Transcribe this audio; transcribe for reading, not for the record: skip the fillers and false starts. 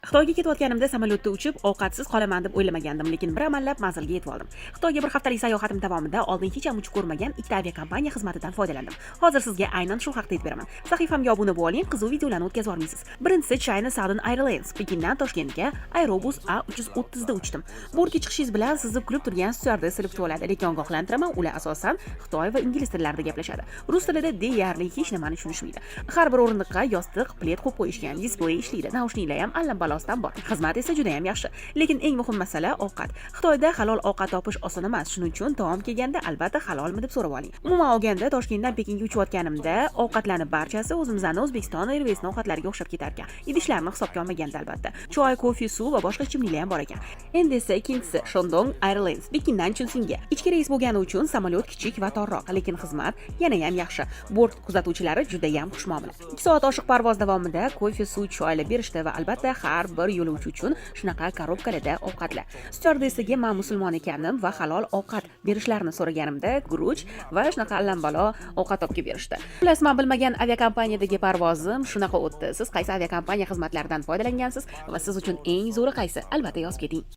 Xitoyga ketayotganimda samolyotda uchib, ovqatsiz qolaman deb o'ylamagandim, lekin bir amallab manzilga yetib oldim. Xitoyga bir haftalik sayohatim davomida oldin hech ham uchib ko'rmagan ikkita aviakompaniya xizmatidan foydalandim. Hozir sizga aynan shu haqda aytib beraman. Sahifamga obuna bo'ling, qiziq videolarni o'tkazib yubormaysiz. Birinchisi China Southern Airlines. Pekindan Toshkentga Airbus A330 da uchdim. Bortga chiqishingiz bilan sizni kulib turgan styuardessa kutib oladi, lekin ogohlantiraman, ular asosan xitoy va ingliz tillarida gaplashadi. Rus tilida deyarli hech nimani tushunishmaydi. Har bir o'rindiqqa yostiq, pled qo'yib qo'yishgan, displey ishlaydi, naushniklar ham allam balosidan bor. Xizmat esa juda ham yaxshi. Lekin eng muhim masala ovqat. Xitoyda halol ovqat topish oson emas, shuning uchun taom kelganda albatta halolmi deb so'rab oling. Umuman olganda, Toshkentdan Pekinga uchayotganimda ovqatlarni barchasi o'zimizni O'zbekiston Airways'ning ovqatlariga o'xshab ketar ekan. Idishlarni hisobga olmaganda albatta. Choy, kofe, suv va boshqa ichimliklar ham bor ekan. Endi esa ikkinchisi Shandong Airlines. Pekindan Chunsinga. Ichki reys bo'lgani uchun samolyot kichik va torroq, lekin xizmat yana ham yaxshi. Bort kuzatuvchilari juda ham xushmuomala. 2 soat oshiq parvoz davomida kofe, suv, choylar berishdi va albatta har bir yo'lovchi uchun shunaqa korobkalarda ovqatlar. Styuardessaga men musulmon ekanim va halol ovqat berishlarini so'raganimda guruch va shunaqa allambalo ovqat olib kelib berishdi. Xullas, men bilmagan aviakompaniyadagi parvozim shunaqa o'tdi. Siz qaysi aviakompaniya xizmatlaridan foydalangansiz va siz uchun eng zo'ri qaysi? Albatta yozib keting.